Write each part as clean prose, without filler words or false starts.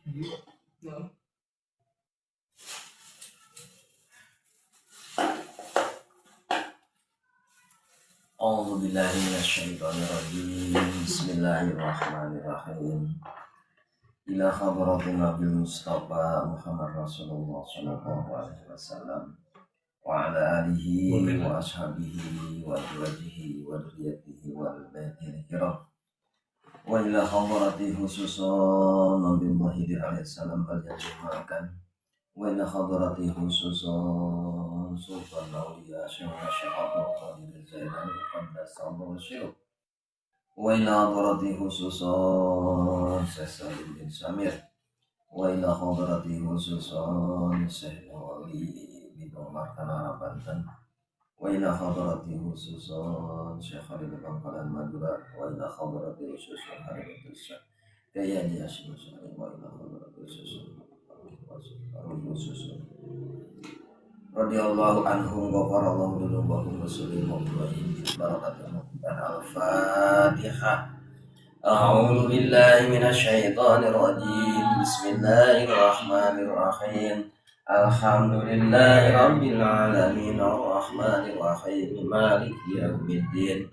No. A'udzu billahi minasyaitonir rajim. Bismillahirrahmanirrahim. Ila hadratin Nabi Mustafa Muhammad Rasulullah sallallahu alaihi wasallam wa ala alihi wa ashabihi wa azwajihi wa dzurriyyatihi wa baitihi kiram. Wa ila hadrati khususan Nabi Muhammad alaihi salam bal makan. Wa ila hadrati khususan Sultan Auliya Syekh Abdul Qadir Jailani Qaddasallahu sirruh. Wa ila hadrati khususan Syekh Salim bin Samir. Wa ila hadrati khususan Syekh Nawawi bin Umar Tanara Banten. Wa ila hadrati khususan Syekh Khalil Bangkalan Madura. Wa ila hadrati khususan Haribatus Syekh Kiai Hasyim Asy'ari. Wa ila hadrati khususan khususan radhiyallahu anhum wa ghafarallahu dzunubahum wa sallimu alaihi barakatuhu. Al-Fatihah. A'udzu billahi minasyaitonir rajim. Bismillahirrahmanirrahim. Alhamdulillahi rabbil alamin arrahmanir rahim maliki yaumiddin.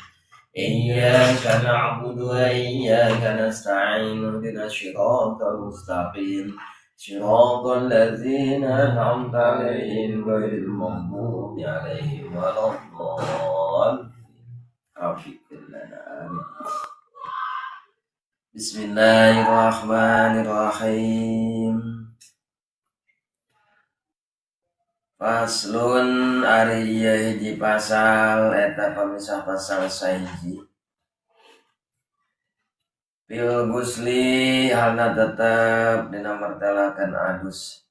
Iyyaka na'budu wa iyyaka nasta'in ihdinas siratal mustaqim. صراط الذين أنعمت عليهم غير المغضوب عليهم ولا الضالين. آمين. بسم الله الرحمن الرحيم. Faslun ari ieu hiji pasal eta pamisah pasal sahiji. Fil gusli halna tetep dina mertelakeun adus.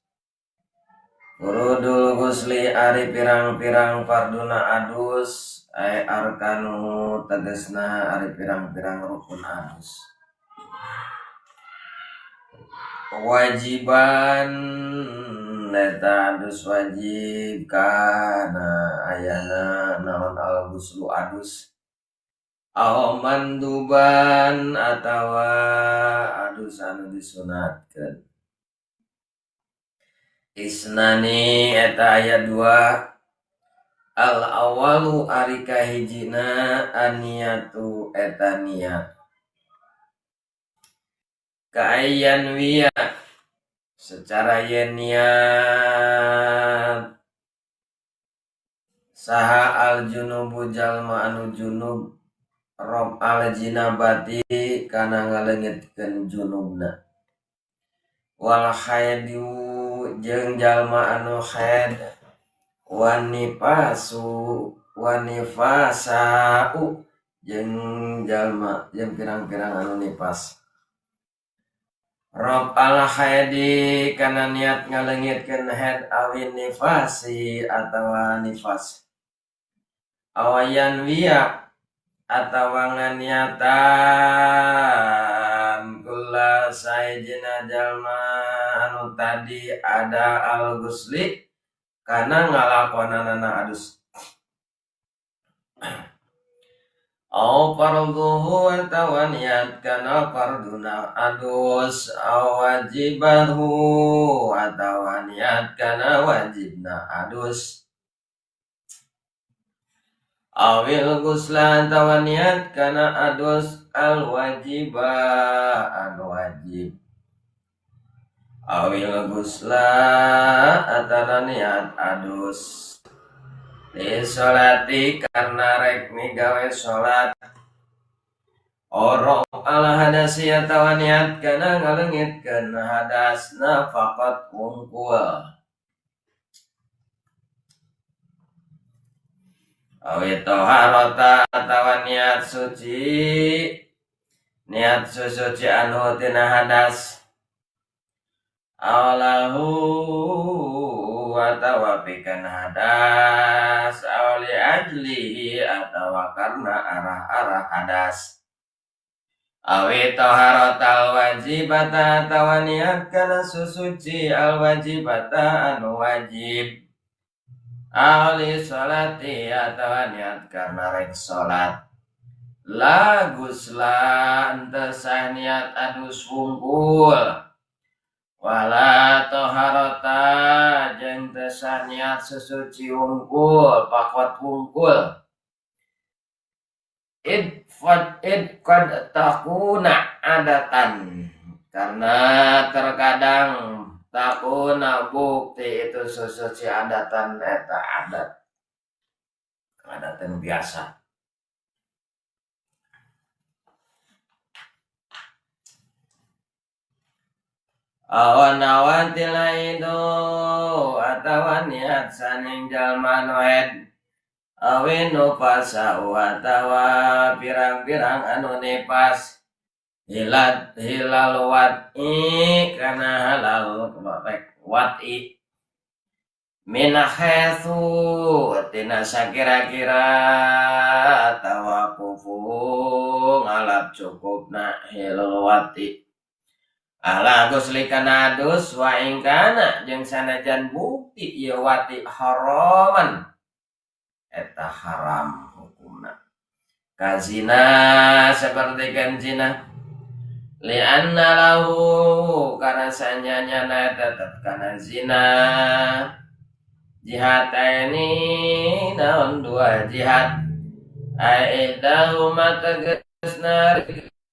Furudul gusli ari pirang-pirang farduna adus ai arkanu tegesna ari pirang-pirang rukun adus. Wajiban eta adus wajib kana ayana naon al guslu adus. Aw manduban atawa adus anu disunatkeun. Isnani eta aya dua. Al awalu ari kahijina aniyatu eta niat. Kaayan wiya secara yen niat saha al junubu jalma anu junub rob al jinabati kana ngaleungitkeun junubna. Wal haidu jeung jalma anu haid wanifasu wanifasau jeung jalma jeung pirang-pirang anu nifas. Rob al haidi kana niat ngaleungitkeun haid awin nifasi atawa nifas. Awayan wiya atawa nganiatan kula saijina jalma anu tadi ada al gusli kana ngalakonanana adus. Au farduhu atawa niat kana farduna adus au wajibahu atawa niat kana wajibna adus. Awil gusla atawa niat kana adus al wajiba anu wajib. Awil gusla atawa niat adus li sholati karena rek migawe sholat. Oro al hadasi atawa niat kana ngaleungitkeun hadasna faqat wungkul. Awi toharota atawa niat suci, niat suci anu tina hadas. Awalahu atawa pikeun hadas, awli ajlihi atawa karena arah-arah hadas. Awi toharotal wajibata atawa niat kana susuci al wajibata anu wajib. Ahli sholati atawa niat karena rek sholat. La gusla ente sah niat adus wungkul. Wala toharota jeung teu sah niat sesuci wungkul pakot wungkul. Id fad id qad takuna adatan, karena terkadang takuna bukti itu sesuci adatan eta adat, adatan biasa. Awan-awan tilaidu atawa niat saning jalma nu haid awin nu pasau atawa pirang-pirang anu nipas hilal hilal wat'i kana halal rek wat'i minahetsu tina sakira-kira tawakufu ngalap cukupna hilal wat'i ala gusli kana adus wa ing kana jeung sanajan bukti ieu wati haraman eta haram hukumna kazina seperti kan zina li'anna lahu kana sanyanya tetep kana zina jihataini naon dua jihad aidahuma tegasna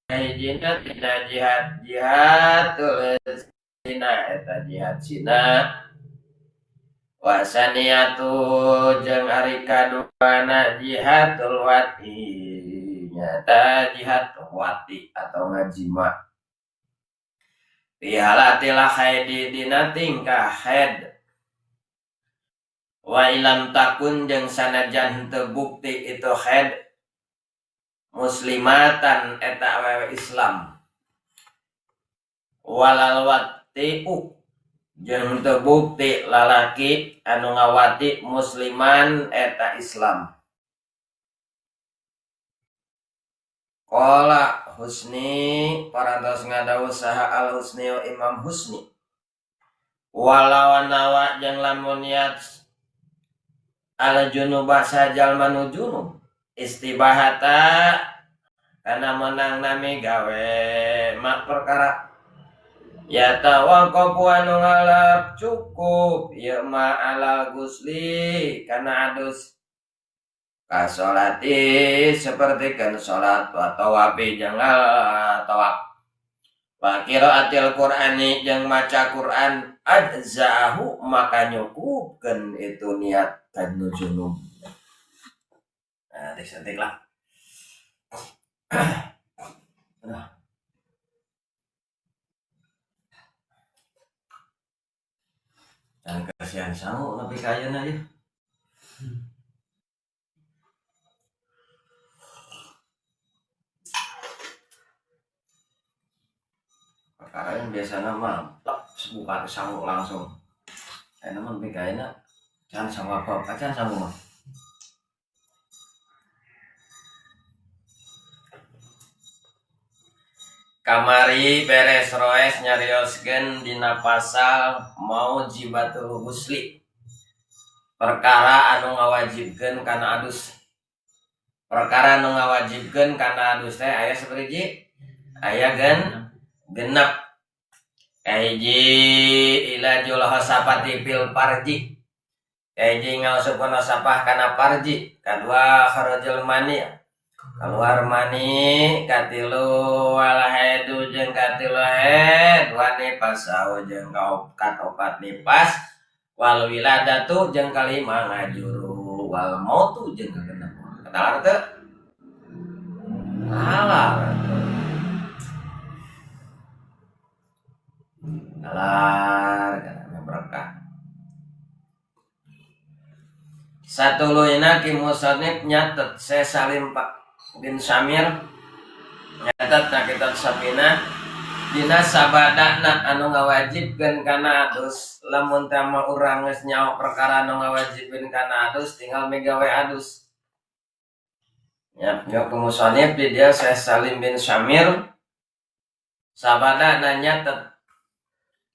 hijina tina jihad jihadul zina eta jihad zina wasaniatu jeung ari kaduana jihadul wati nyata jihad wati atau ngajima pihalatil haidi dina tingkah haid wa ilam takun jeung sanajan henteu bukti itu haid muslimatan eta awewe Islam walal wati'u jeung teu bukti lalaki anu ngawati musliman eta Islam. Qala Husni parantos ngadawuh saha Al Husni Imam Husni walawan nawa jeung lamun niat al junubah sajalma nu junub istibahata kana menang nami gawe mak perkara ya tawaqafu anu ngalap cukup ieu ma alal gusli kana adus ka salati saperti kan salat wa tawafi jeung tawaf wa qiraatil qur'ani jeung maca Qur'an ajza'ahu maka nyukupkeun itu niat kanu junub. Nah, cantik lah. Nah. Jangan kasihan sangu lebih kaya aja. Perkara yang biasanya mah buka sangu langsung. Namun lebih kaya jangan sangu apa-apa, jangan sangu mah. Kamari beres roes nyarioskeun dina pasal maujibatul ghusli. Perkara anu ngawajibkeun kana adus. Perkara anu ngawajibkeun kana adus teh aya sabaraha? Aya genep. Kahiji ilajul khasafati fil farji. Kahiji ngausupkeun khasafah kana farji. Kadua kharajul mani. Keluar mani, katilu wal haidu jeung katilu haid, wa nifasau jeung kaopat nifas, wal wiladatu jeung kalima ngajuru, wal mautu jeung kagenep. Katalar teu? Alar. Alar kana berkah. Satuluyna ki musannif nyatet Syekh Salim Pak bin Samir nyatet na kitab Safinah dina sabadana anu ngawajibkeun kana adus. Lamun teh mah urang geus nyaho perkara anu ngawajibkeun kana adus tinggal migawe adus. Ya, nyaho ku musannif di dia Syekh Salim bin Samir sabadana nyatet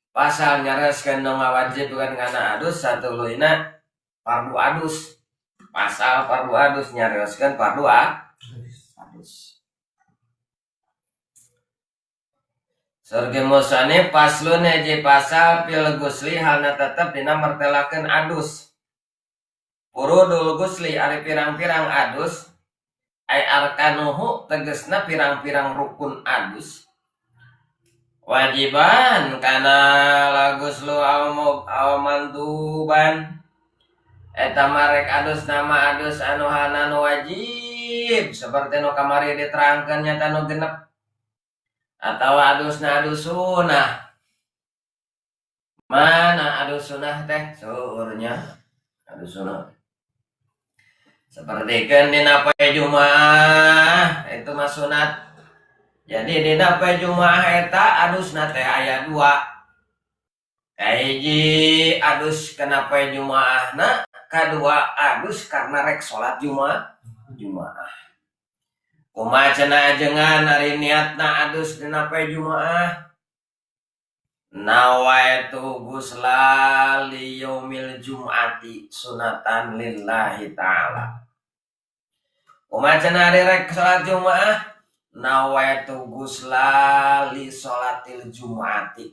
pasal nyareskeun nu ngawajibkeun kana adus satuluyna fardu adus. Pasal fardu adus nyarioskeun fardu adus. Surga musannif faslun hiji pasal fil gusli halna tetep dina mertelakeun adus. Furudul gusli ari pirang-pirang adus ay arkanuhu tegesna pirang-pirang rukun adus. Wajiban kana laguslu aw manduban eta marek adus nama adus anu halna nu wajib seperti nu kamari diterangkeun nyata nu genep atau adusna adus sunah. Mana adus sunah teh seueurnya adus sunah seperti kan dina poe Jumaah itu mah sunat. Jadi dina poe Jumaah eta adusna teh aya dua. Kahiji adus kana poe Jumaahna, kadua adus karena rek salat Jumaah. Jumaah. Kumaha cenah ajengan ari niatna adus dina poe Jumaah? Nawaitu gusla li yaumil jum'ati sunatan lillahi ta'ala. Kumaha cenah ari rek salat Jumaah? Nawaitu gusla li salatil jum'ati.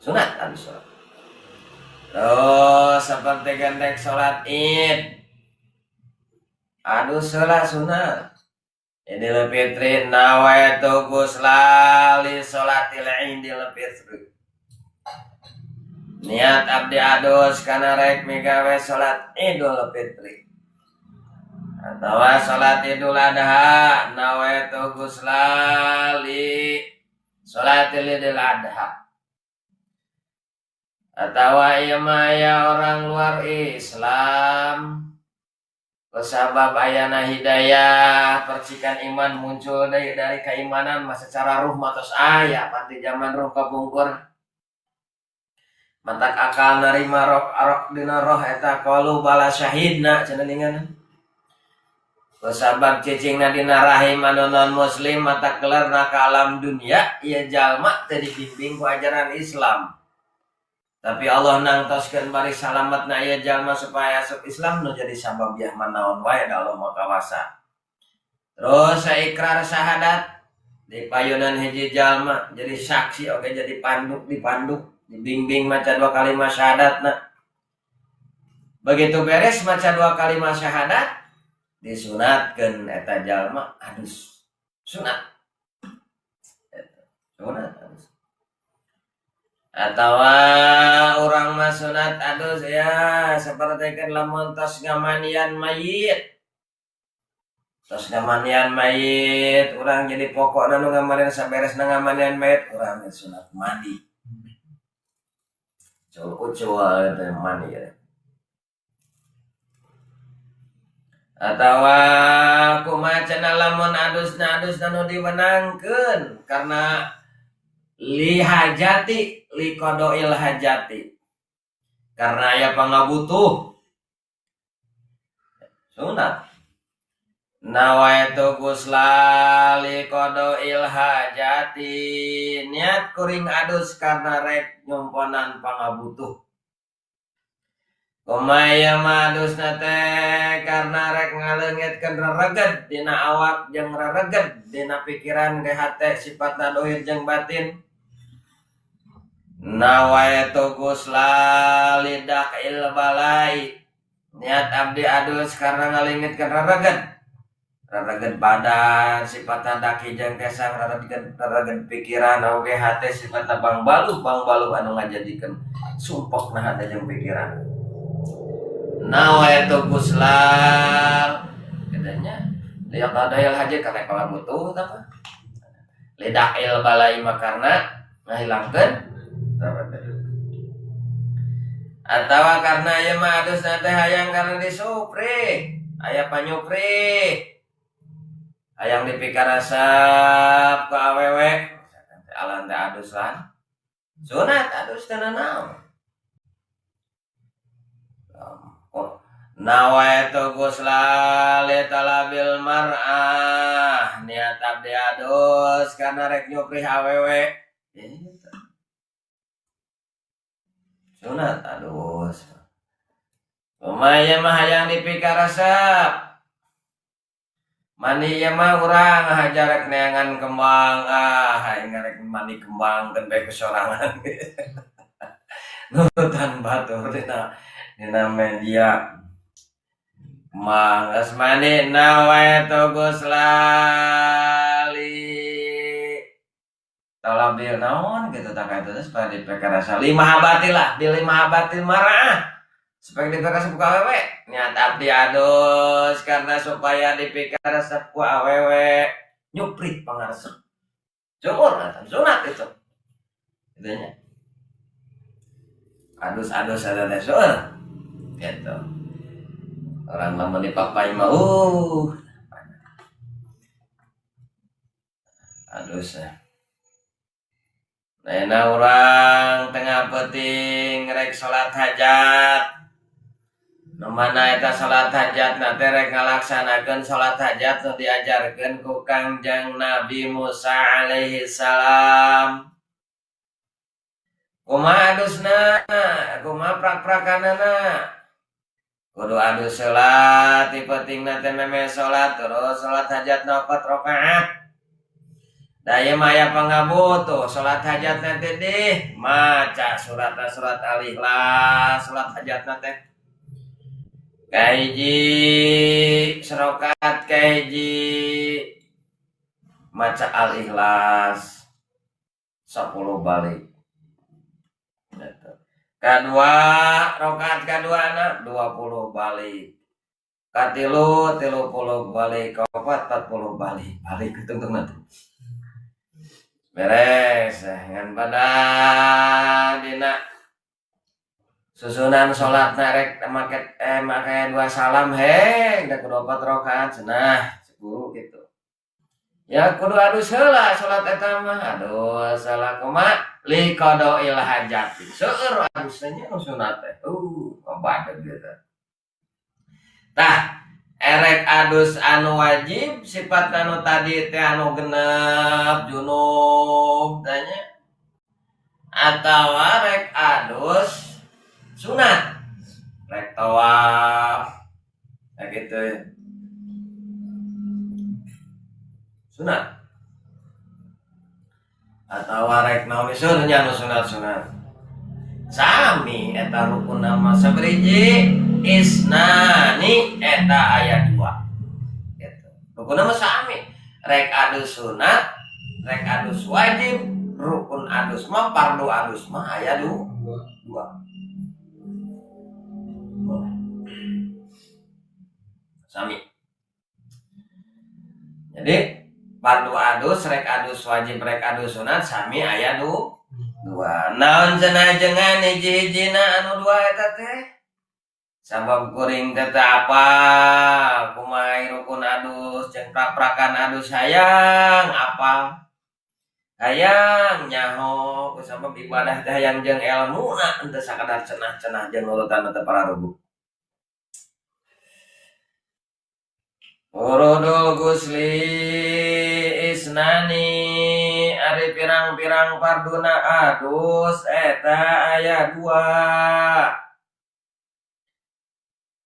Sunat adus salat. Terus seperti gendek salat Id. Adus heula sunat. Idul Fitri nawaitu gusla li salatil Idul Fitri. Niat abdi adus kana rek migawe salat Idul Fitri. Atawa salat Idul Adha nawaitu gusla li salatil Idul Adha. Atawa ieu mah aya orang luar Islam kusabab ayana hidayah percikan iman muncul dari keimanan mah secara ruh mah tos aya panti zaman ruh kapungkur matak akal narima roh arok dina roh eta qalu bala syahidna cenah ningan kusabab cicingna dina rahim anu non muslim matak gelarna ka alam dunia ieu jalma teu dibimbing ku ajaran Islam. Tapi Allah nangtoskeun bari salametna ieu jalma supaya asup Islam nu jadi sabab yah manaon wae da Allah Maha Kawasa. Terus saikrar syahadat di payunan hiji jalma jadi saksi oge jadi panduk dipanduk dibimbing maca dua kalimat syahadatna. Begitu beres maca dua kalimat syahadat disunatkeun eta jalma adus. Sunat. Sunat adus. Atawa urang mah sunat adus ya seperti kan lamun tos ngamanian mayit. Tos ngamanian mayit urang jadi pokokna nu ngamanian saberesna ngamanian mayit urang sunat mandi. Cul ucul teh mandi ya. Atawa kumaha cenah lamun adusna adusna nu diwenangkeun karena li hajati li qadoil hajati karena aya pangabutuh sunat nawaitu gusla li qadoil hajati niat kuring adus karena rek nyumponan pangabutuh. Kumaha mah adusna teh karena rek ngaleungitkeun rereged dina awak jeung rereged dina pikiran ge hate sifatna dohir jeung batin. Nawaitu gusla lidakil balai niat abdi adus karena ngaleungitkeun rereged. Rereged badan sifatna daki jeung kesang rereged pikiran oge hate sifatna bangbaluh anu ngajadikeun sumpekna hate jeung pikiran. Nawaitu guslal katanya lihat ada yang haji karena kalau butuh apa lidakil balai mah karena ngahilangkeun atau karena ieu mah adusna teh hayang karena disupri aya panyupri hayang dipikarasap ku awewe alan teh adus lah sunat adus teh naon. Nawaitu gusla li talabil mar'ah niat abdi adus karena rek nyupri awewe sunat adus. Kumaha mah hayang dipikarasep Mandi ieu mah urang hajar rek neangan kembang, ah aing rek mandi kembang keun bae sorangan. Nurutan batur dina media. Kembang geus mandi nawaitu guslali. Talabil naon kitu tah ka itu teh supaya dipikarasa lima habatil lah, di lima habatil marah. Supaya dipikarasa ku awewe. Niat abdi adus karena supaya dipikarasa ku awewe nyuprit pangaresep. Cukur atuh sunat itu. Kitu nya. Adus-adus ada teh seueur. Gitu. Orang lamun dipapai mah adus ya. Nah, urang tengah peuting rek salat hajat. Nu mana eta salat hajat na teh rek ngalaksanakeun salat hajat nu diajarkeun ku Kangjeng Nabi Musa alaihi salam. Kumaha adusna? Kumaha prak-prakanana? Kudu adus heula ti peutingna teh meme salat terus salat hajat na 4 rakaat. Da ieu mah aya pangabutuh salat hajatna teh dih maca surat-surat Al-Ikhlas salat hajatna teh. Kahiji sarokat kahiji maca Al-Ikhlas 10 balik. Gitu. Kadua rakaat kaduana 20 balik. Katilu 30 balik, kaopat 40 balik. Balik tungtungna teh. Beres ngan pada dina susunan salat rek make make 2 salam heh da kudu 4 rakaat cenah guru gitu. Ya kudu adus heula salat eta mah. Aduh salah kumaha li qadail hajat. Seueur adusna nya nu sunat teh. Badag gitu. Tah erek adus anu wajib sifat anu tadi teh anu genep junub tanya atawa rek adus sunat rek tawaf ya gitu sunat atawa rek naon nya anu sunat-sunat sami eta rukun nama sabriji isnani eta aya 2 gitu. Rukun nama sami rek adus sunat rek adus wajib rukun adus mah fardu adus mah aya 2. Sami. Jadi fardu adus rek adus wajib rek adus sunat sami aya 2. Naon cenah jengan hiji-hijina anu 2 eta teh? Sabab kuring teh apa kumaha rukun adus jeung prak-prakan adus hayang apal hayang nyaho sabab ibadah teh hayang jeung elmuna henteu sakadar cenah-cenah jeung nurutan teu pararuguh. Furudul gusli isnani ari pirang-pirang farduna adus eta aya 2.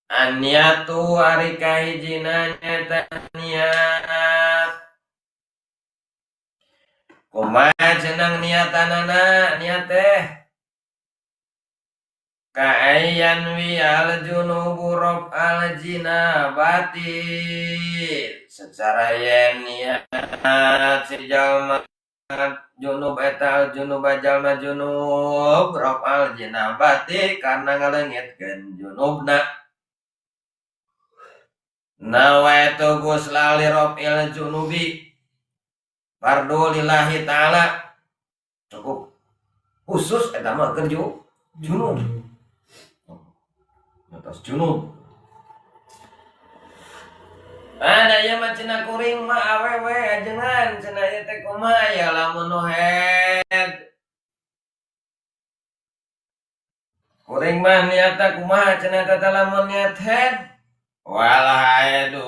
An-niyatu ari kahijina nyata niat. Kumaha cenang niatanana niat teh? Ka'ayyan wiyal junubu rob al jinabati. Secara yen niat si jalma junub eta junub jalma junub rob al jinabati karena ngaleungitkeun junubna. Nawaitu ghusla li raf'il junubi fardu lillahi ta'ala. Cukup khusus eta mah keur junub. Atas junub. Ada ieu mah cenah kuring mah awewe ajengan cenah ieu teh kumaha ya lamun nu head. Kuring mah niatna kumaha cenah teh lamun niat head. Wal haidu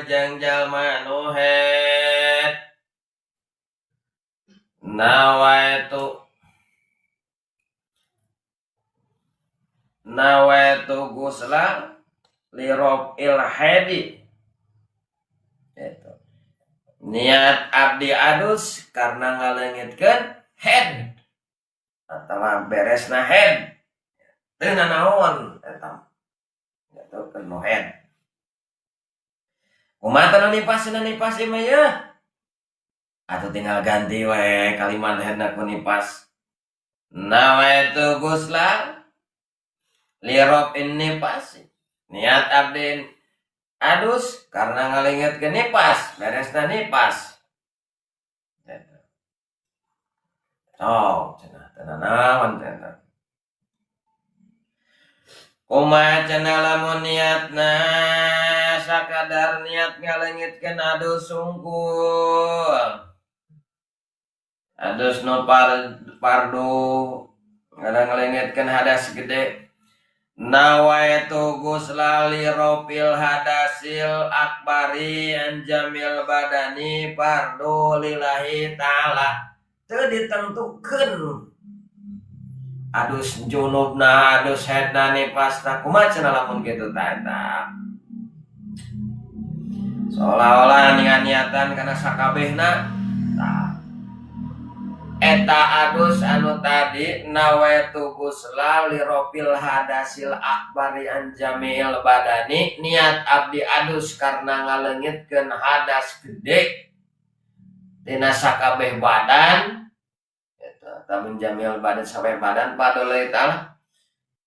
jeung jalma nu head. Nawaitu nawaitu gusla li raf'il haidi. Gitu. Niat abdi adus karena ngaleungitkeun head atawa beresna head. Teu nanaon eta. Gitu keur nu head. Kumaha nu nipas nu nipas ieu mah yeuh? Atuh tinggal ganti we kalimat headna ku nipas. Nawaitu gusla li raf'in nifas. Niat abdi adus karena ngaleungitkeun nipas, beresna nipas. Gitu. Oh, cenah teu nanaon teh. Kumaha cenah lamun niatna sakadar niat ngaleungitkeun adus sungkul. Adus nu fardu ngaleungitkeun hadas gede. Nawaitu gusla li raf'il hadasil akbari an jamil badani fardu lillahi ta'ala. Teu ditentukeun adus junubna, adus haidna, nifasna, kumaha cenah lamun kitu tah eta. Seolah-olah niat-niatan kana sakabehna. Tah. Eta adus anu tadi nawaitu gusla li raf'il hadasil akbari an jamil badani, niat abdi adus karena ngaleungitkeun hadas gede tina sakabeh badan. Eta tamun jamil badan sampai badan padoleh ta'ala.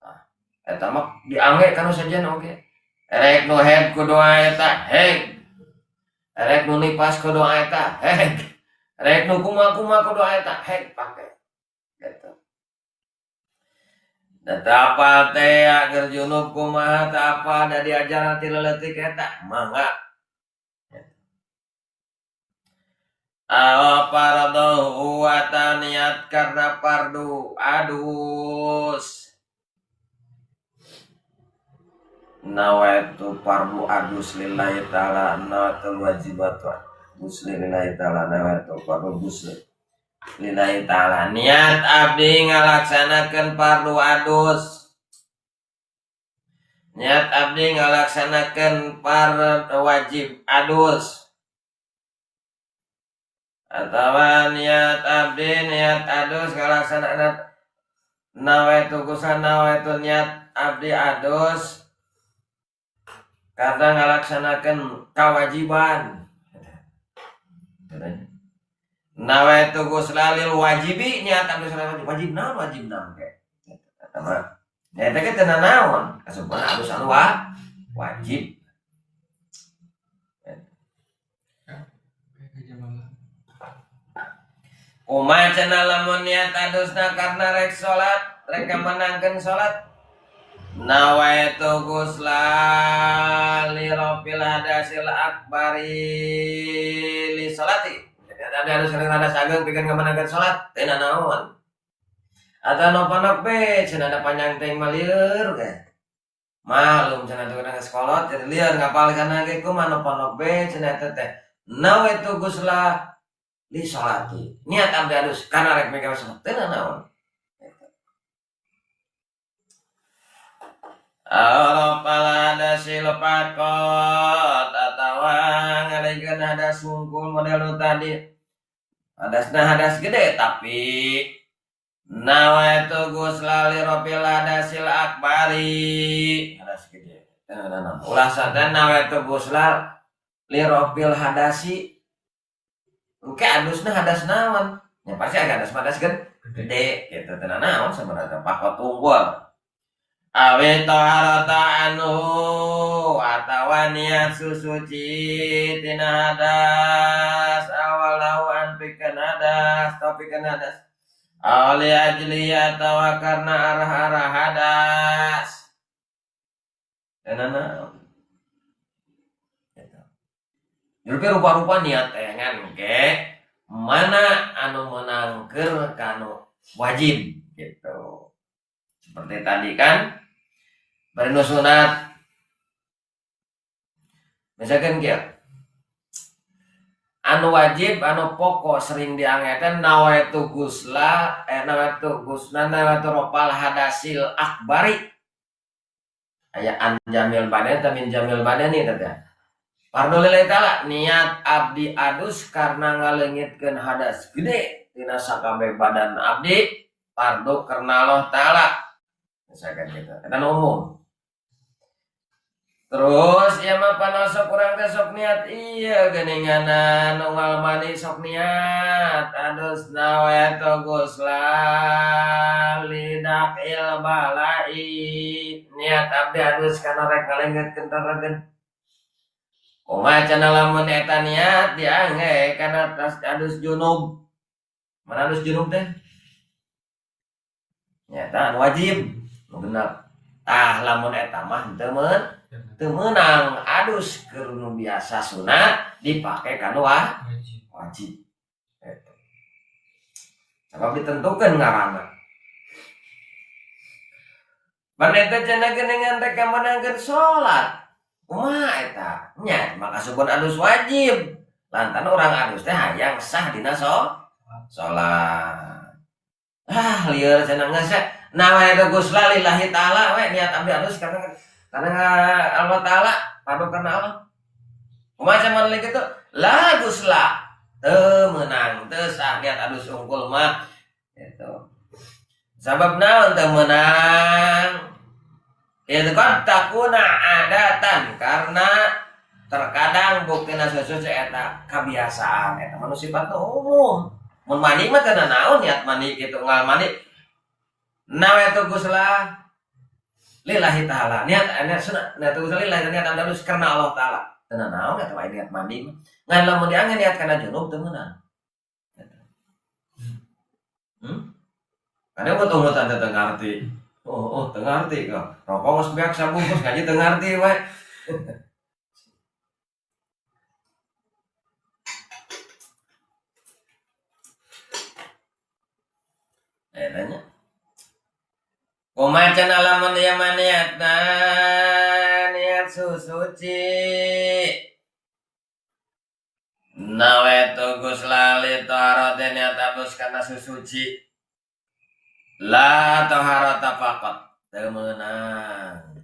Nah, eta mah diangge kana sejen oge. Erek nu head ku doa eta heg. Erek nu nipas ku doa eta heg. Rek nu kumaha-kumaha ku doa eta heg pake. Gitu. Da teu apal teh agar junub kumaha teu apal da diajaran ti leutik eta mangga. Aw faradahu wa niat karena fardu adus. Nawaitu fardu adus lillahi ta'ala nawaitu wajibatu gusli lillahi ta'ala nawaitu fardu gusli lillahi ta'ala. Niat abdi ngalaksanakeun fardu adus. Niat abdi ngalaksanakeun fardu wajib adus. Atawa niat abdi niat adus ngalaksanakeun nawaitu gusla nawaitu niat abdi adus karena ngalaksanakeun kewajiban. Nawaitu gusla lil wajibi niat abdi wajib, wajib naon wajib naon ke. Eta mah nya eta ge teu nanaon kasupna adus anu wajib. Kumaha cenah lamun niat adusna karena rek salat, rek menangkeun salat. Nawaitu gusla li raf'il hadasil akbari li salati. Jadi ada harus sering hadas ageng pikeun ngamenangkeun salat, teu nanaon. Atau nu pondok be cenah ada panjang teuing mah lieur ge. Malum cenah teh urang sekolah jadi lieur ngapal kana ge kumaha nu pondok be cenah eta teh. Nawaitu gusla li salati. Niat abdi adus kana rek megang salat teu nanaon. Arafal hadasil faqat atawa ngaleungkeun hadas hungkul model nu tadi. Hadasna hadas gede tapi nawaitu gusla li raf'il hadasil akbari. Hadas gede. Ulah saten nawaitu gusla li raf'il hadasi. Engke adusna hadas naon? Ya pasti agak hadas hadas gede gitu teu nanaon sebenarnya pakot unggul. Awi taharata anhu atawa niat susuci tina hadas awalau an pikeun hadas tau pikeun hadas awli ajli atawa karena arah-arah hadas teu nanaon. Jadi rupa-rupa niat teh ngan ke mana anu menangker kanu wajib gitu. Seperti tadi kan bari nu sunat. Misalkan kieu. Anu wajib anu pokok sering diangetan nawaitu gusla nawaitu gusla nawaitu raf'al hadasil akbari. Aya an jamil badan ta min jamil badani teh. Fardu lillahi ta'ala niat abdi adus karena ngaleungitkeun hadas gede tina sakabeh badan abdi fardu karena Allah ta'ala. Misalkan gitu. Eta nu umum. Terus ieu mah panas sok urang teh sok niat ieu geuninganan unggal mandi sok niat adus nawaitu ghusla lidaf'il bala'i niat abdi adus kana rek ngaleungitkeun tarageun. Kumaha cenah lamun eta niat diangge kana tas adus junub. Mana adus junub teh? Nyata anu wajib nu genep. Tah lamun eta mah teu meunang adus keur nu biasa sunat dipake kana wajib. Eta. Sabab ditentukeun ngaranna. Pan eta cenah geuningan rek meunangkeun salat. Kumaha eta? Nya maka subun adus wajib. Lantaran urang adus teh hayang sah dina salat. Ah lieur cenah geus nawaitu ghusla lillahi ta'ala we niat abdi adus karena Allah ta'ala padu karena Allah. Kumaha cenah mun kitu? La ghusla teu meunang teu sah niat adus unggul mah gitu. Sabab naon teu meunang? Itu kan takuna adatan karena terkadang buktina sesuatu eta kebiasaan eta mah sifatna umum. Mun mandi mah teu naon niat mandi kitu unggal mandi nawaitu ghusla lillahi ta'ala niat niat sunat niat ghusla lillahi niat adus karena Allah ta'ala teu naon eta wae niat mandi mah ngan lamun diangge niat kana junub teu meunang. Kadang ungut-ungutan teh teu ngarti. Oh, teu ngarti kok. Rokok geus beak sabungkus ngaji teu ngarti we. Eta nya. Kumaha cenah lamun ieu mah niatna niat susuci. Nawaitu ghusla li taharati niat adus kana susuci. La taharata faqat teu meunang.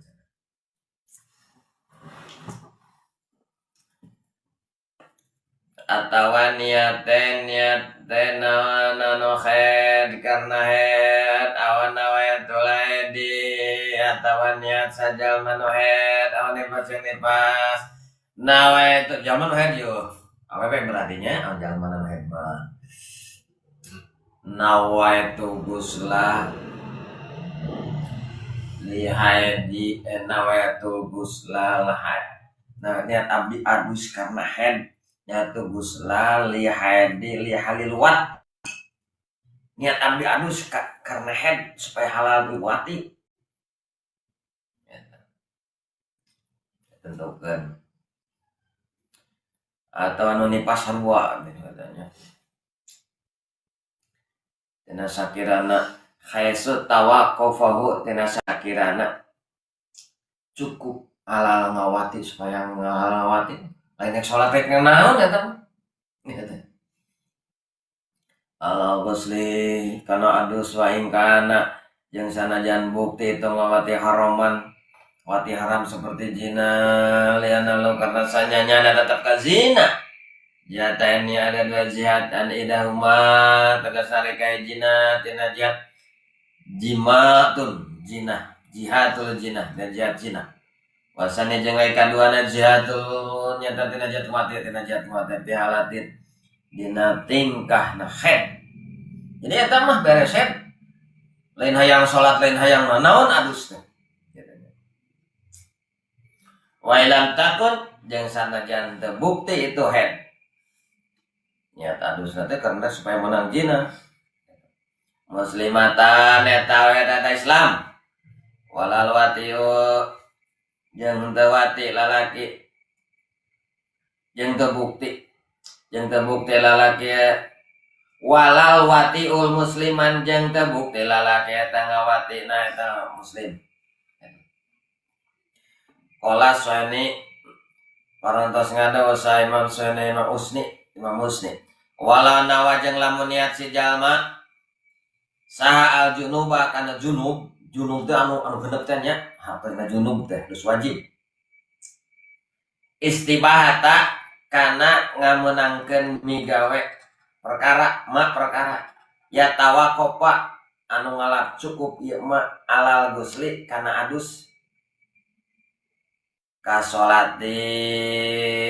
Atawa niat teh naon haid karena haid awan nawaitu laidi atawa niat sajalma nu haid awan nifas jeung nifas nawaitu jalma nu haid yo awewe berarti nya awan jalma nu haid mah nawaitu ghusla li haidi nawaitu ghusla haid. Nah niat abdi adus karena haid niat ghusla li haidi li halil wat niat abdi adus karena haid supaya halal diwati tentukan atau anu nipas sarua gitu katanya. Tina sakirana khaisu tawaqqafahu tina sakirana cukup halal ngawati supaya halal ngawati lain rek salat rek naon eta mah eta ala ghusli kana adus wa ing kana jeung sanajan bukti itu ngawati haraman wati haram seperti zina liana lo karena sanyanya tetap ka zina. Jihad ini ada dua jihad an idahuma tegasna rek zina tina jihad jimatun zina jihadul zina dan jihad zina wasane jeung lain kaduana jihadul nyata tina jihad mati tina jihad mati bihalatin dina tingkahna haid. Jadi eta mah beres haid lain hayang salat lain hayang naon adus teh. Wa ilam takun jeung sanajan teu bukti itu haid. Niat adus teh karena supaya menang zina. Muslimatan eta we eta Islam. Walal watiu jeung teu wati lalaki jeung teu bukti lalaki walal watiul musliman jeung teu bukti lalaki eta ngawatina eta muslim. Qala Suhaini parantos ngadawa sa Imam Suhaini Imam Usni wala nawa jeung lamun niat si jalma saha al junuba kana junub teh anu genep teh nya hapena junub teh geus wajib. Istibahata kana ngamenangkeun migawe perkara ma perkara ya tawakofa anu ngalap cukup ieu ma alal gusli kana adus kasolati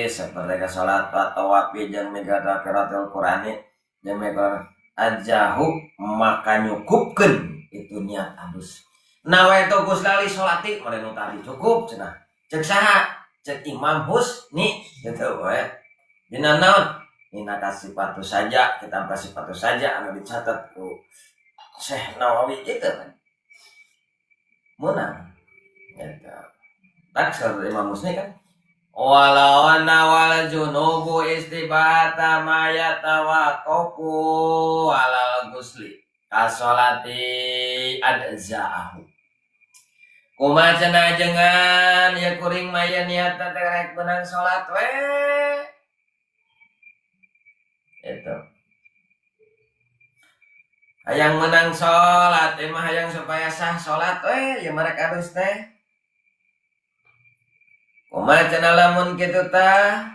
seperti kasolat tawafi jeung migawe qiraatul Qur'ani jeung migawe ajahu maka nyukupkeun itu niat adus. Nawaitu gusla li solati mane nu tadi cukup cenah. Cek saha? Cek Imam Husni gitu we. Dina naon? Dina kasipatu saja, kitab kasipatu saja anu dicatat ku Syekh Nawawi gitu kan. Meunang. Gitu. Tak saur Imam Husni kan. Walau nawal junubu istibata ma yatawaqqafu alal gusli kasolati adzaahu. Kumaha cenah ajengan ya kuring mah aya niatna teh rek meunang salat we. Eta. Hayang menang salat, ieu mah hayang supaya sah salat we, ieu mah rek adus teh. Kumaha cenah lamun kitu tah?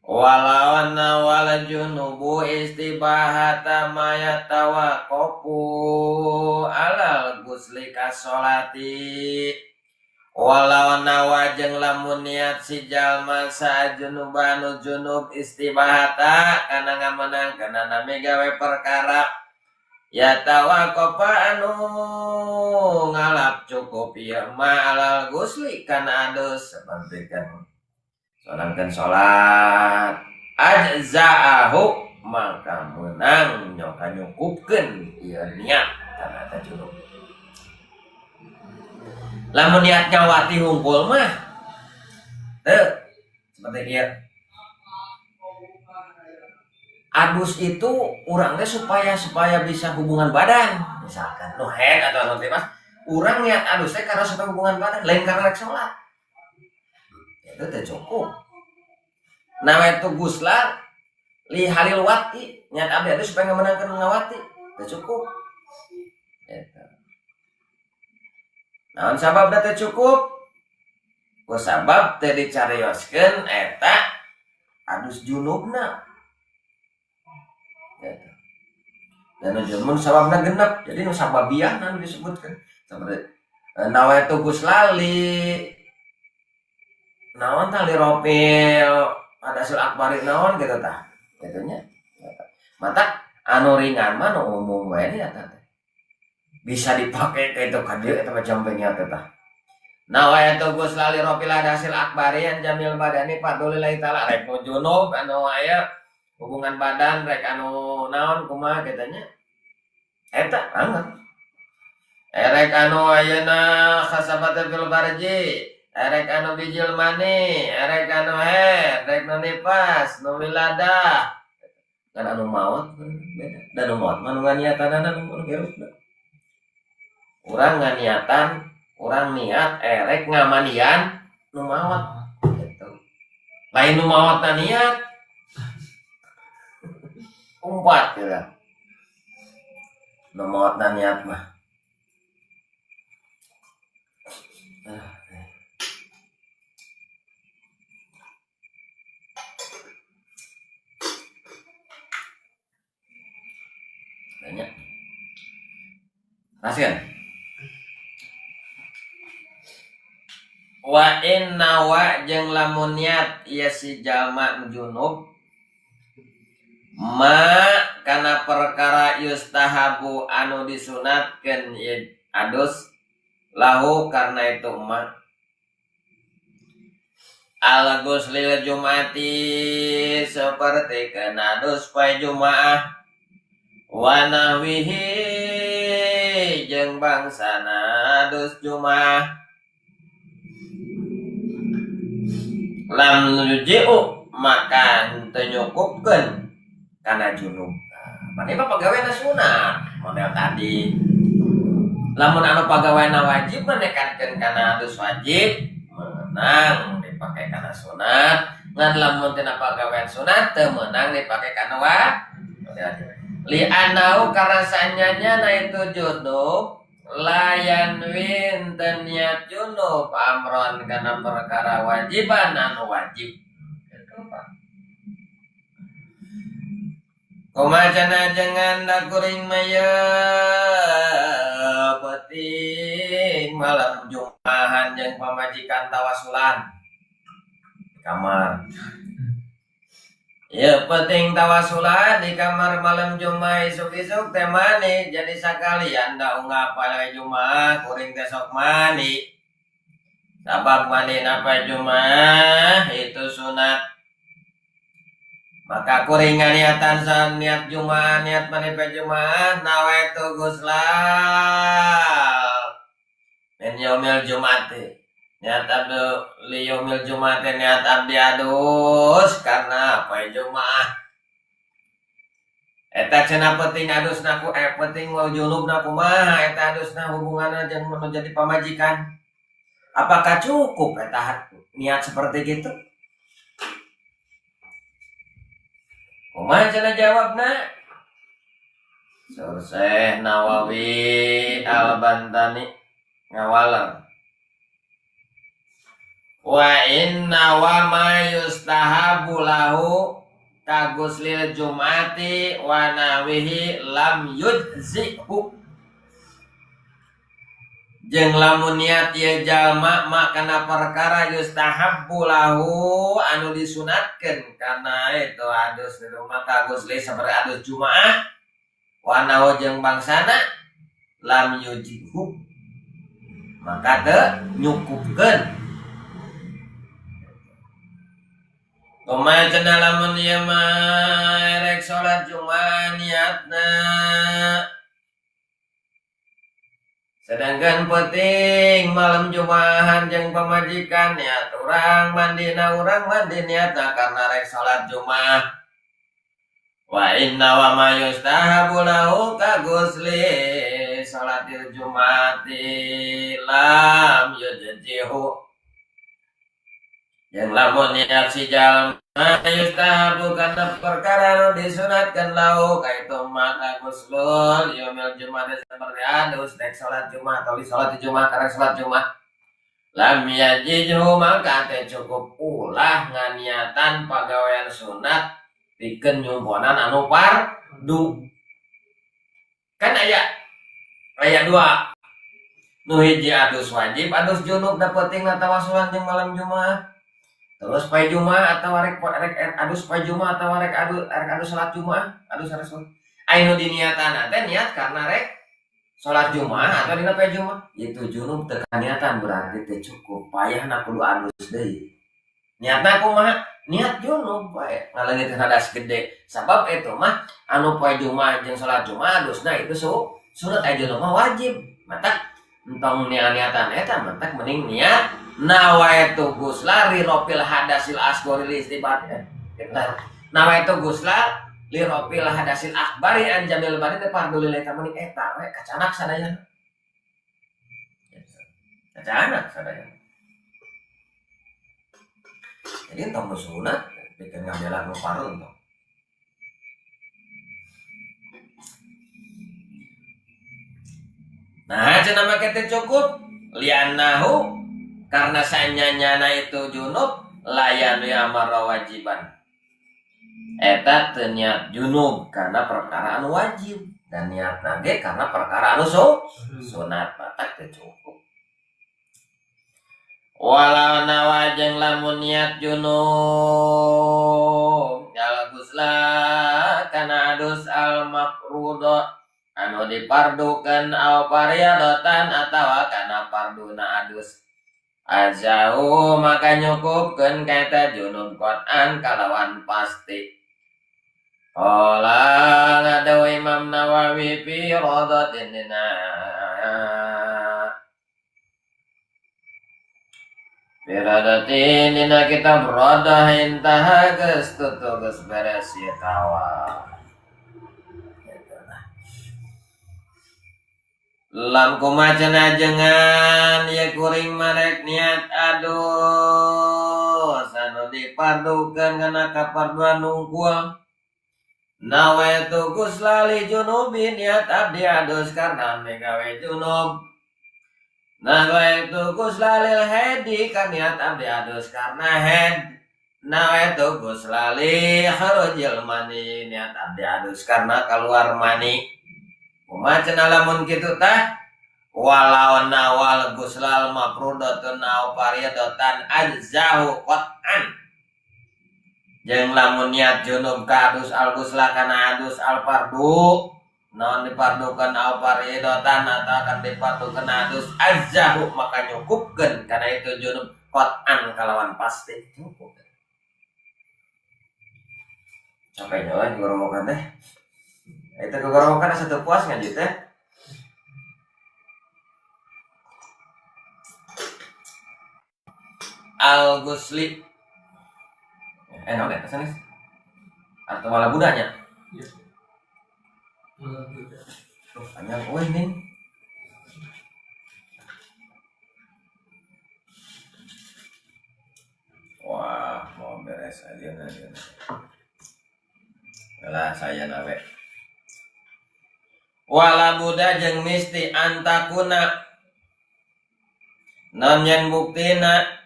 Walau anna wal junubu istibahata ma yatawaqqafu alal gusli kasolati. Walau anna jeung lamun niat si jalma sa junubanu junub istibahata kana ngamenang kana nami gawe perkara yatawaqqafa anu ngalap cukup ieu ma alal gusli kana adus sapertikeun salatkan salat ajza'ahu maka menang nyoka nyukupkeun ieu niat kana eta junub. Lamun niat nyawati hungkul mah teu seperti kieu. Adus itu urang teh supaya bisa hubungan badan misalkan nu head atau nu tipas urang niat adus teh karena supaya hubungan badan lain karena rek salat. Itu teh cukup. Nawaitu gusla li halil wati niat abdi itu supaya memenangkan ngawati teh cukup. Eta. Naon sababna teh cukup? Ku sabab teh dicarioskeun eta adus junubna. Eta. Dan mun sababna genep, jadi nu sababiahna nu disebutkeun. Seperti nawaitu gusla li naon tah li ropil ada hasil akbari naon gitu tah gitunya. Mata anu ringan mah nu umum wae nya tah bisa dipake ka itu ka dieu eta mah jampengnya teh tah. Nawaitu gusla li ropil ada hasil akbari an jamil badani fadlillahi taala rek nu junub anu aya hubungan badan rek anu naon kumaha kitu nya eta banget. Erek anu ayeuna khasabata fil farji erek anu bijil mani, erek anu head, erek nu nifas, nu wiladah. Kan anu maot beda. Dan nu maot mah nu nganiatanana nu hirupna. Urang nganiatan, urang niat erek ngamandian nu maot gitu. Lain nu maotna niat. Umpat gitu. Nu maotna niat mah. Banyak. Raskan. Wa inna wa jeung lamun niat ieu si jalma junub ma kana perkara yustahabu anu disunatkeun ieu adus lahu karena itu ma al guslil jumati seperti kena adus poe Jumaah wa nahwihi jeung bangsana adus Jumaah lam yuji'u maka henteu nyukupkeun kana junub. Mane mah pagaweana sunat model tadi. Lamun anu pagaweana wajib mah nekatkeun kana adus wajib meunang dipake kana sunat, ngan lamun tina pagawean sunat teu meunang dipake kana wajib. Li anau karena sanyanya na itu junub Layan win teu niat junub amron kana perkara wajiban anu wajib. Gitu Pak. Kumaha cenah jangan da kuring mah ye peuting malam Jumahan jeung pamajikan tawasulan di kamar. Ieu peuting tawasulan di kamar malam Jumaah isuk-isuk teh mani jadi sakalian da unggal poe Jumaah kuring teh sok mani. Sabab mani poe Jumaah itu sunat. Maka kuring nganiatan niat Jumaah niat mani poe Jumaah nawaitu guslal min yaumil Jumati. Niat abdi liyaumil Jumati niat abdi adus karena poe Jumaah. Eta cenah peuting adusna ku peuting mau junubna kumaha eta adusna hubunganna jeung nu jadi pamajikan. Apakah cukup eta niat seperti gitu? Kumaha cenah jawabna? Syekh Nawawi Al-Bantani ngawaler. Wa inna wa ma yustahabu lahu kaguslil jumati wa nawihi lam yujzihu. Jeung lamun niat ieu jalma kana perkara yustahabbu lahu anu disunatkeun kana itu adus di rumah kagusli seperti adus Jumaah wa nahu jeung bangsana lam yujzihu maka teu nyukupkeun. Kumaha cenah lamun ieu mah rek salat Jumaah niatna sedangkan peuting malam Jumaahan jeung pamajikan niat urang mandina urang mandi niatna karena rek salat Jumaah. Wa inna wa ma yustahabu lahu kagusli salatil Jumati lam yujzihu. Yang lamun niat si jalma yustahabu kana perkara nu disunatkeun lahu kaitu maka guslul yaumil Jumat seperti adus rek salat Jumat atau di salat Jumat karek salat Jumat lam yajidhu maka teh cukup ulah nganiatan pagawean sunat pikeun nyumponan anu fardu. Kan aya dua nu hiji adus wajib adus junub da peutingna tawasulan jeung malam Jumaah. Terus poe Jumaah atawa rek adus poe Jumaah atawa rek adus salat Jumaah, adus salat. Ai nu diniatan teh niat karena rek salat Jumaah atau dina poe Jumaah. Itu junub teu kaniatan berarti teu cukup, payahna kudu adus deui. Niatna kumaha? Niat junub bae, ngaleungit hadas gede. Sabab itu mah anu poe Jumaah jeung salat Jumaah adusna itu sunat aya junub mah wajib. Matak entong niatan eta matak mending niat nawaitu gusla liropil hadasil asghari li istibat. Nawaitu gusla liropil hadasil akbari an jamil bari teh fardu lillahi ta'ala mending eta we kacanak sadayana. Kacanak sadayana. Jadi entong nu sunat pikeun ngabela nu fardu entong. Nah, cenah make teh cukup li'annahu karena sanyanyana itu junub layan amara wajiban. Eta teu niat junub karena perkara anu wajib dan niat nage karena perkara anu sunat matak teu cukup. Walau nawa jeung lamun niat junub al gusla kana adus al mafrudo anu dipardukeun au fariadatan atawa kana parduna adus. Ajahu maka nyukupkeun kaeta junub qat'an kalawan pasti. Qala ngadawu Imam Nawawi fi radatin dina fi radatin dina kitab radah intaha geus tutup geus beres ieu kawa. Lam kumaha jengan ye kuring marek niat adus anu dipardukeun kana kaparduan nungkul. Nawaitu ghusla li junubin niat abdi adus karena megawe junub. Nawaitu ghusla lil haidi kan niat abdi adus karena haid. Nawaitu ghusla li khurujil mani niat abdi adus karena keluar mani. Kumaha cenah lamun kitu tah? Walau nawal ghuslal mafrudatun aw fariidatan ajzahu qat'an. Jeung lamun niat junub ka adus al ghusla kana adus al fardu naon difardukeun aw fariidatan atawa kan difardukeun adus ajzahu maka nyukupkeun kana itu junub qat'an kalawan pasti cukup. Capek nyawa gorowokan teh. Eta gorowokan asa teu puas ngaji teh. Al ghusli naon eta sanes? Atau wala budanya? Iya. Tuh, panjang euy nih. Wah, mau beres aja aja. Lah saya nawe. Wala buda jeung misti antakuna. Naon yen buktina?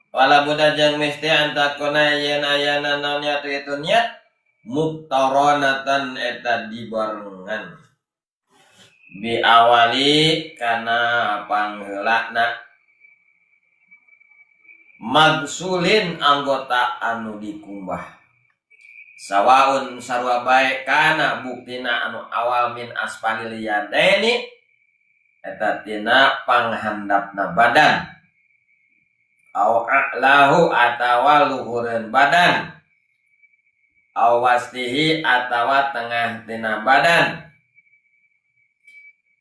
Wala buda jeung misti antakuna yen ayana naon nya itu niat muktaronatan eta dibarengan. Biawali kana pangheulana. Magsulin anggota anu dikumbah. Sawaun sarua bae kana buktina anu awal min asfalil yadaini eta tina panghandapna badan. Au a'lahu atawa luhureun badan. Au wastihi atawa tengah tina badan.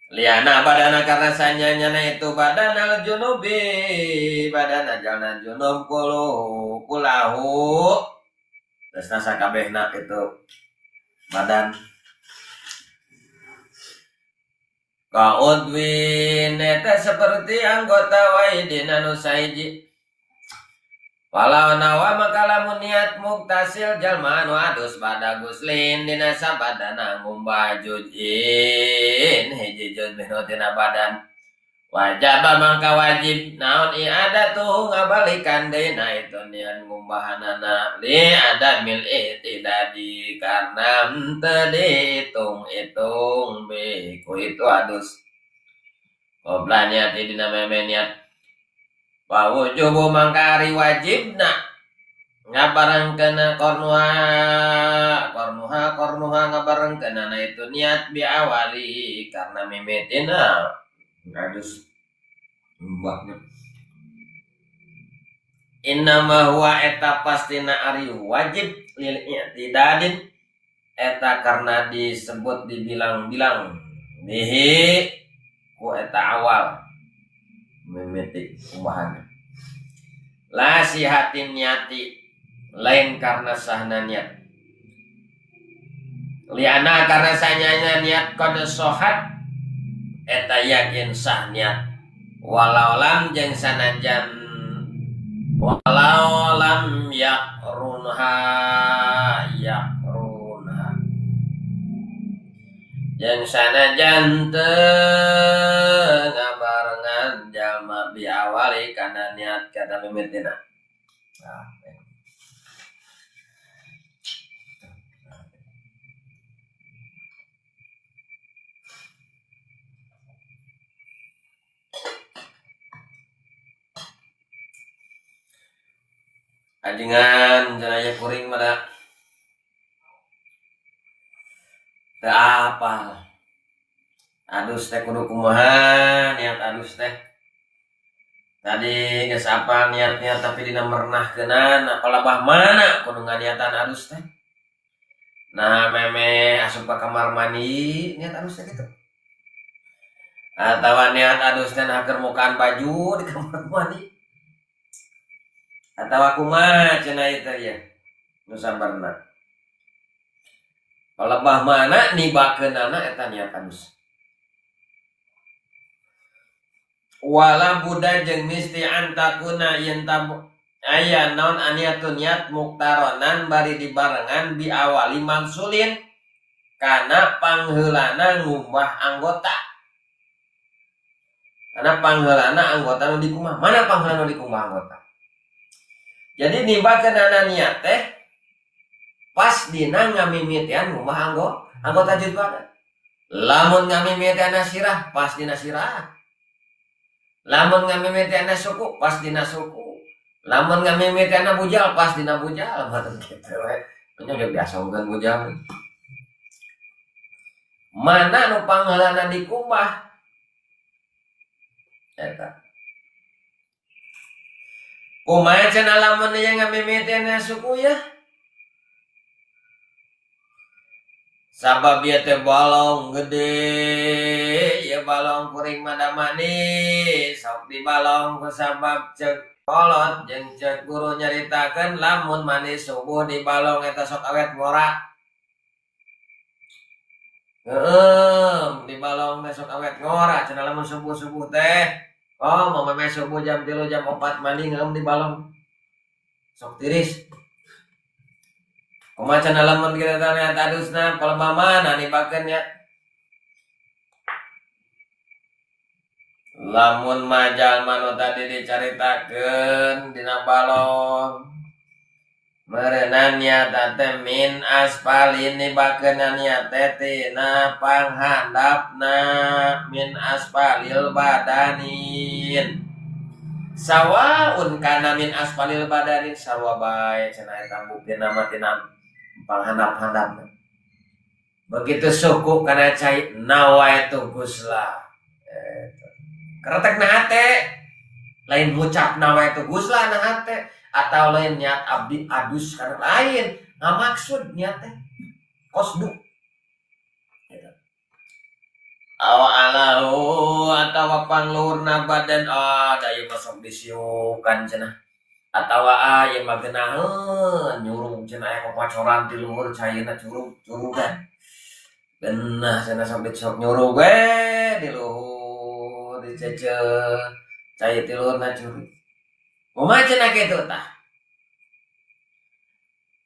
Liana badana karena sanyanyana itu badan al junubi badan ajalna junub kulu kulahu terus sakabehna itu badan kaudwin eta seperti anggota waidin anu saiji. Walau nawa maka lamun niat muktasil jalma anu adus pada guslin dina sabadana ngumbah juz'in hiji juz minu tina badan wajib mangka wajib naon i'adatuhu ngabalikan deui na itu niat ngumbahanana li ada mil i'tidadi karena teu dihitung-hitung bi ku itu adus qabla niat dina meme niat wa wujubu mangka ari wajibna ngabarengkeun kornuha kornuha kornuha ngabarengkeun na itu niat biawali karena mimitina adus mbahnya innama huwa eta pastina ari wajib lil i'tidadin eta karena disebut dibilang-bilang bihi ku eta awal mimiti kumbahanna la sihatin niati lain karena sahna niat liana karena sanyanya niat qad sohat eta yakin sah niat walau lam jeung sanajan walau lam yakrunha yakrunha jeung sanajan teu ngabarengan jalma biawali kana niat kana mimitina. Nah, ajengan cenah kuring mah teu apal. Adus teh kudu kumaha niat adus teh. Tadi geus apal niat-niat tapi dina merenahkeunana palabah mana kudu nganiatan adus teh. Nah meme asup ka kamar mandi niat adus teh kitu. Atawa niat adus teh nah keur mukaan baju di kamar mandi. Atawa kumaha cenah ieu teh ya. Nu sabarna. Palebah mana nibakeunana eta niat adus. Wala buddha jeung misti antakuna yen Aya naon aniatun niat muktaronan bari dibarengan biawali mangsulin kana pangheulana ngumbah anggota. Karena pangheulana anggota nu dikumbah. Mana pangheulana nu dikumbah anggota? Jadi nibakeunana niat teh pas dina ngamimitian ngumbah anggota juz badan. Lamun ngamimitianna sirah pas dina sirah. Lamun ngamimitianna suku pas dina suku. Lamun ngamimitianna bujal pas dina bujal. Mah kitu we. Nya udah biasa bukan bujal. Mana nu pangheulana dikumbah? Eta. Kumaha cenah lamun ieu ngamimitianna suku ya? Sabab ieu teh balong gede, ieu balong kuring mah da manis, sok dibalong ku sabab ceuk kolot jeung ceuk guru nyaritakeun lamun manis subuh di balong eta sok awet ngora. Heueuh, di balong teh sok awet ngora cenah lamun subuh-subuh teh. Oh, mau meme subuh jam 3 jam 4 mandi ngeum di balong. Sok tiris. Kumaha cenah lamun kita tanya tadusna palembamana nibakeun nya. Lamun majal manu tadi dicaritakeun dina balong. Meureunan niat teh min asfalin nibakeun niat teh tina panghandapna min asfalil badanin. Sawaun kana min asfalil badanin sarua bae cenah eta buktina mah tina panghandap-handapna. Begitu suku kana cai nawaitu gusla. Keretek na hate lain ngucap nawaitu gusla na hate atau lain niat abdi adus karena lain nggak maksud niat teh kosdu gitu. Awa alahu atawa pangluhurna badan da ieu mah sok disiukan cenah atawa ieu mah geunaheun nyurug cenah aya kokocoran ti luhur caina curug-curugan geunah cenah sok disok nyurug we di luhur diceceh cai ti luhurna curug. Kumaha cenah kitu tah?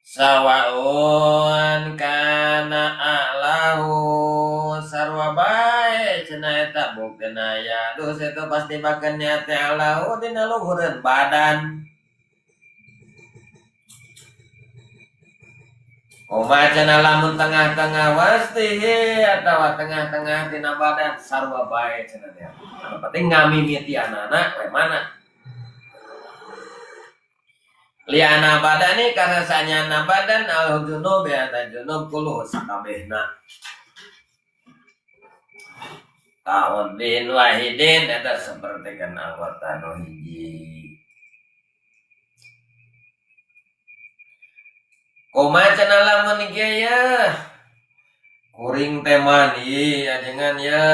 Sawaun kana a'lahu sarua bae cenah eta buktina ya dus eta pasti bakeun niat teh a'lahu dina luhureun badan. Kumaha cenah lamun tengah-tengah wastihi atawa tengah-tengah dina badan sarua bae cenah nya. Anu penting ngamimitianana we mana? Liana badani karena sanyana badan al junub ya ta junub kuluh sakabehna. Ta'udin wahidin eta saperti kan anggota nu hiji. Kumaha cenah lamun kieu ya? Kuring teh mandi ajengan ya.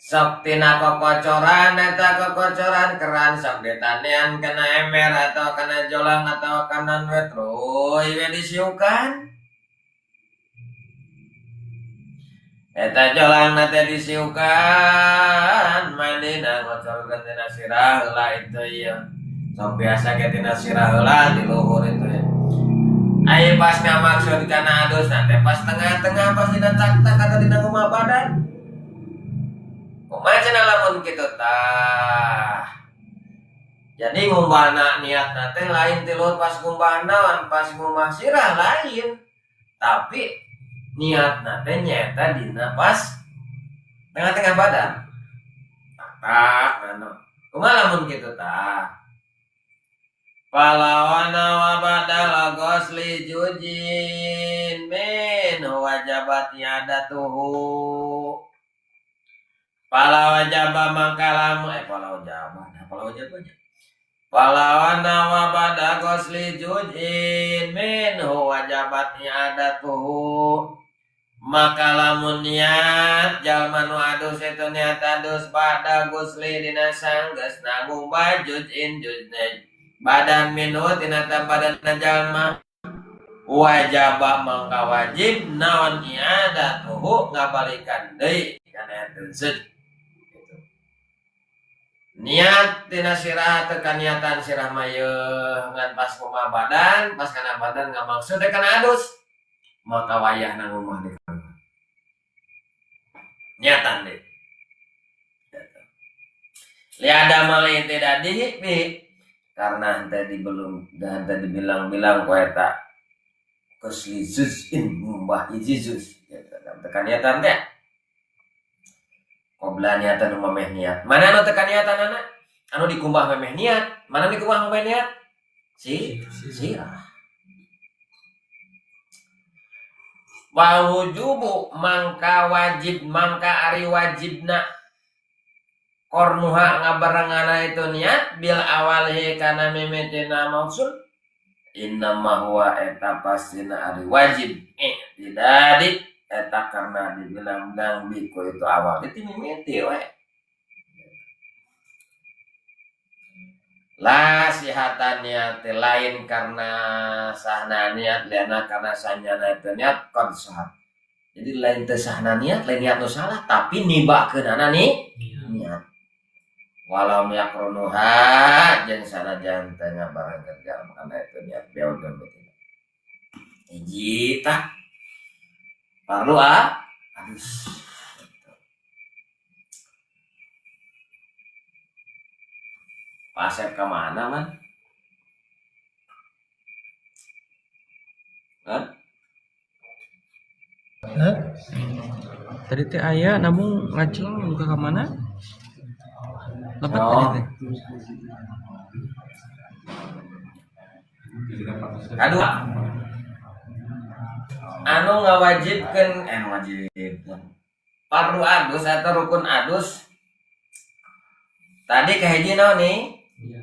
Sok tina kokocoran eta kokocoran keran sok ditanean kana ember atau kana jolang atau kana we truy we disiukan. Eta jolang na teh disiukan mandina ngocorkeun tina sirah heula itu ieu. Sok biasa ge tina sirah heula di luhur itu ya. Ai pas ngamaksud kana adus na teh pas tengah-tengah pas dina tak-tak atau dina ngumbah badan. Kumaha cenah lamun kitu tah? Jadi ngumbahna niatna teh lain ti luhur pas ngumbah naon, pas ngumbah sirah lain. Tapi niatna teh nyaeta dina pas tengah-tengah badan. Tak nano. Kumaha lamun kitu tah? Palawana wa badala ghusli jujin min wajabat yadatuhu. Pala wajaba mangkalamu pala wajaba nah pala wajabanya. Palawana wa bada ghusli jujin minhu wajabat i'adatuhu. Maka lamun niat jalma nu adus itu niat adus pada ghusli dina sanggeus ngumbah jujin jujne badan minhu tina badan jalma wajaba mangka wajib naon i'adatuhu ngabalikan deui kana eta. Niat tina sirah teu kaniatan sirah mah yeuh ngan pas kumaha badan, pas kana badan ngamaksud teh kana adus. Maka wayahna ngumbah deui kana. Niatan deui. Liada mali tidak di karena henteu dibelum henteu dibilang-bilang ku eta kusli juz'in ngumbah hiji juz gitu. Teu kaniatan teh. Qobla niatan nu mameh niat. Mana anu teu kaniatanana? Anu dikumbah memeh niat. Mana dikumbah memeh niat? Si sirah. Wa wujubu mangka wajib mangka ari wajibna kornuha ngabarengana itu niat bil awalihi kana mimitina maksud innama huwa eta pastina ari wajib tidak di eta karena dibilang-bilang biku itu awal itu mimiti we la sihatan niat lain karena sahna niat liana karena sanyana itu niat qad sahat. Jadi lain teu sahna niat lain niat nu salah tapi nibakeunana nih niat. Walau yakronuha jeung sanajan teu ngabarengkeun kana itu niat beon dan betina. Hiji tah parlu adus. Pasep ka mana man? Hah? Hah? Tadi teh aya namun ngaceng buka ka mana? Lepat tadi teh. Aduh. Anu ngawajibkeun wajibkeun. Pardu adus atau rukun adus. Tadi kahiji naon nih? Iya.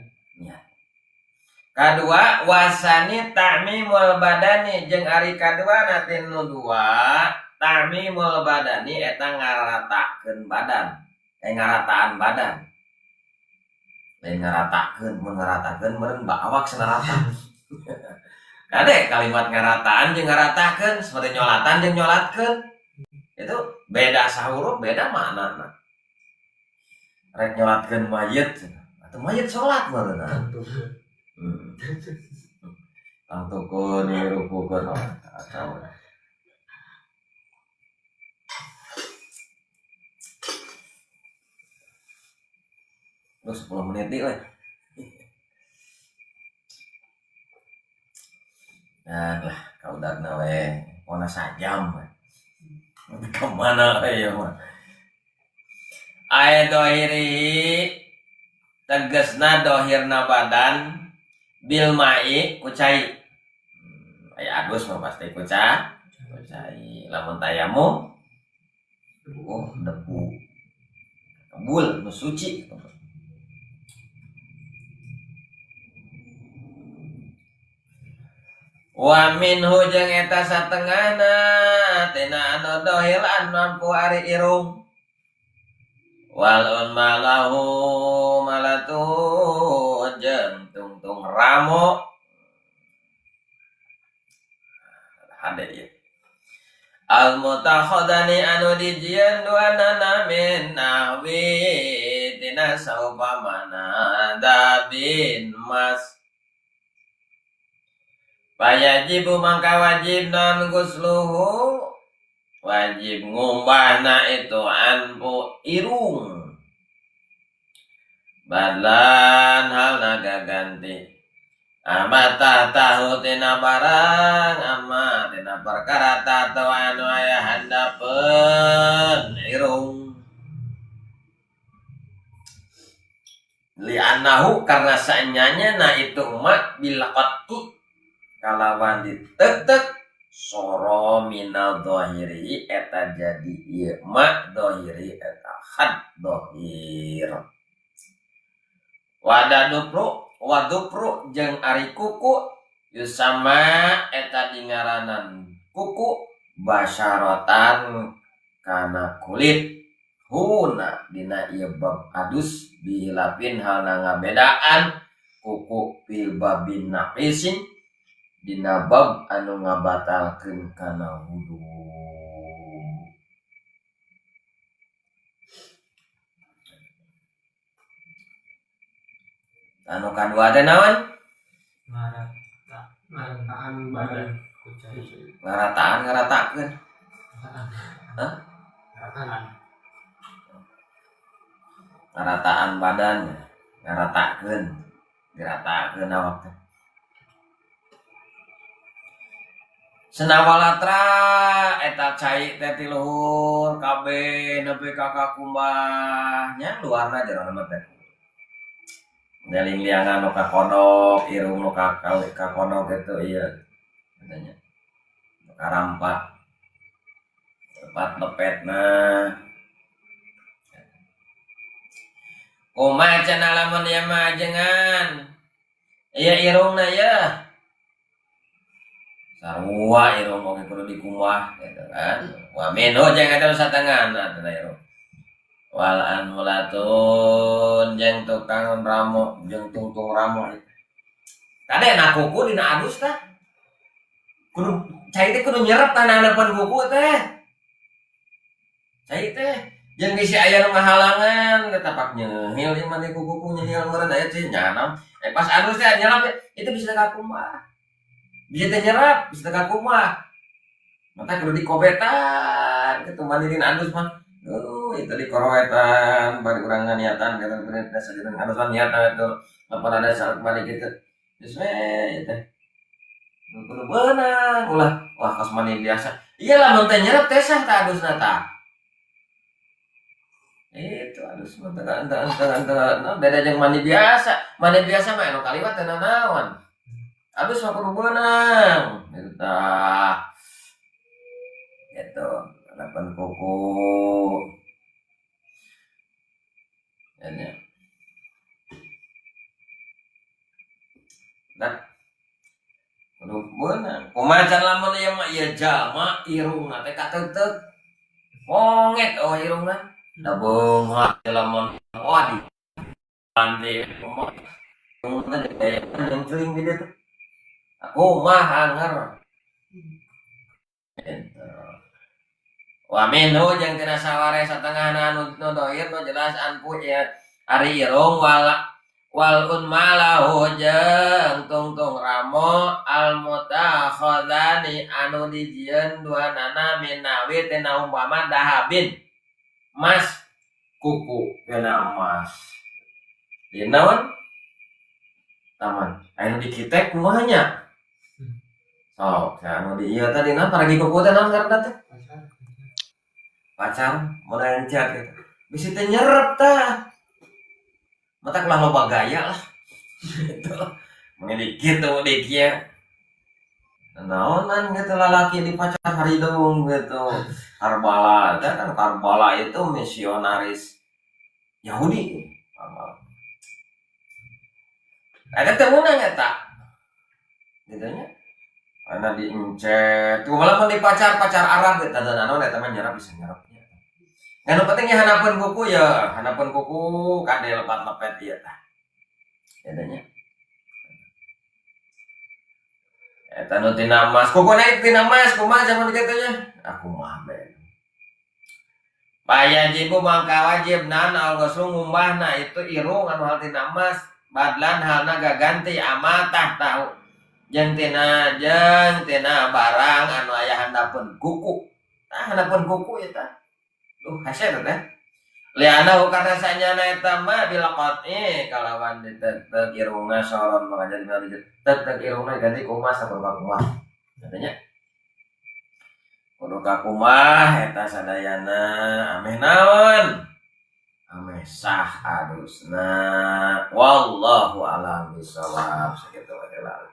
Kadua wasani ta'mimul badani jeung ari kadua na nu dua ta'mimul badani eta ngaratakeun badan. Ngarataan badan. Lain ngaratakeun, mun ngaratakeun meureun awak sanarata. Kade kalimat ngarataan jeung ngaratakeun seperti nyolatan jeung nyolatkeun. Itu beda sahuruf, beda maknana. Rek nyolatkeun mayit atau mayit salat meureun. Tangtukeun rukukeun atau terus 10 menit deui we. Nah lah kaudagna we pona sajam we. Ka mana we ieu mah. Aya dohiri tegasna dohirna badan bil ma'i ku cai. Aya adus mah pasti ku cai. Lamun tayamum oh debu. Kebul nu suci. Wa minhu jeung eta satengahna tina anu dohir anu mampu ari irung. Wal un malahu malatu jeung tungtung ramo. Hade ieu. Al mutakhadani anu dijieun duanana min nahwi tina saupamana dabin mas. Payajibu mangka wajib non gusluhu wajib ngumbahna itu anpu irung badlan halna gaganti amata tahu tina barang ama tina perkara tahu anu aya handapeun irung li'annahu karena sanyanya na itu mak bila qat'i kalawan ditetek soro minal dohiri eta jadi ieu ma dohiri eta had dohir wadadupru wadupru jeung ari kuku yusama eta dingaranan kuku basyaratan kana kulit huna dina ieu bab adus bihilafin halna ngabedaan kuku fil babin naqisin dina bab anu ngabatalkeun kana wudu. Anu kadua teh naon? Ngarataan badan. Ngarataan, ngaratakeun. Hah? Ngarataan. Ngarataan badan, ngaratakeun, diratakeun awak teh. Senawalatra eta cai teh ti luhur kabeh nepi ka kakumbah nya luarna jerona mah teh. Ngeling liangan nu kakodok, irung nu kakodok gitu ieu katanya. Nu karampa. Lepat lepetna. Kumaha cenah lamun ieu mah ajengan? Ieu irungna ieu. Sarua irung oge kudu dikumbah gitu kan. Wa minhu jeung eta nu satengahna teh irung. Wal anmulatun jeung tukang ramo jeung tungtung ramo. Kade na kuku dina adus tah. Kudu cai teh kudu nyerep tanah handapeun kuku teh. Cai teh jeung bisi aya nu ngahalangan tetapak nyehil ieu mah kuku nyehil meureun aya teh nyanam. Pas adus teh nyelap itu bisa kakumbah. Bisa teh nyerap, bisa teh kakumbah. Mata kudu dikobetan kitu mandirin adus mah. Itu dikorowetan bari urang niatan kitu bener sajeun adus mah niatan itu lamun ada saat balik kitu. Geus we teh. Kudu beunang ulah wah kos mandi biasa. Ieu lamun teh nyerap teh sah tah adusna tah. Itu adus mah teh ente beda jeung mandi biasa. Mandi biasa mah anu kaliwat teh nanaon. Adus mah kudu beunang gitu tah. Gitu, harapan kuku. Ya. Nah, kudu beunang. Kumaha can lamun ieu mah ieu jalma irungna teh kateuteup. Monget oh irungna. Da beunghar lamun wah di ante irungna teh celing di dieu teh. Aku mah anger. Gitu. Wa minhu jeung tina saware satengahna nu dohir nu jelas anpu ya ari irung wal unmalahu jeung tungtung ramo al mutakhadzani anu dijieun duanana minawi tina umpama dahabin mas kuku tina emas. Dina naon? Taman. Anu dikitek kumaha nya? Sok, anu di ieu tadi naon paragi kuku teh naon ngaranna teh? Pacar melencat gitu. Bisi teh nyerep tah. Mata ulah loba gaya lah. Gitu. Mun dikit tuh dikieu. Naonan gitu lalaki di pacar haridung gitu. Karbala, teh kan Karbala itu misionaris Yahudi. Karbala. Eta teh meunang eta. Gitu nya. Karena diencet, malah mun di pacar-pacar Arab eta dan naon eta mah nyerap bisa nyerapnya. Ngan nu penting nya handapeun kuku ya, handapeun kuku kade lepat-lepet ieu tah. Eta nya. Eta nu tina emas, kuku naik tina emas kumaha zaman kitu nya? Aku mah be. Payajibu mangka wajib nan al-ghuslu ngumbahna itu irung anu hal tina emas, badlan halna gaganti amatah tahu. Jeung tina barang anu aya handapeun kuku. Tah handapeun kuku eta. Duh hese teh. Liana karena sanyana eta mah bila qat'i kalawan ditetek irungna soron maka jadi ditetek irungna ganti ku emas atau kumaha. Katanya kudu ka kumaha eta sadayana ameh naon? Ameh sah adusna. Wallahu a'lam bishawab. Sakitu wae lah.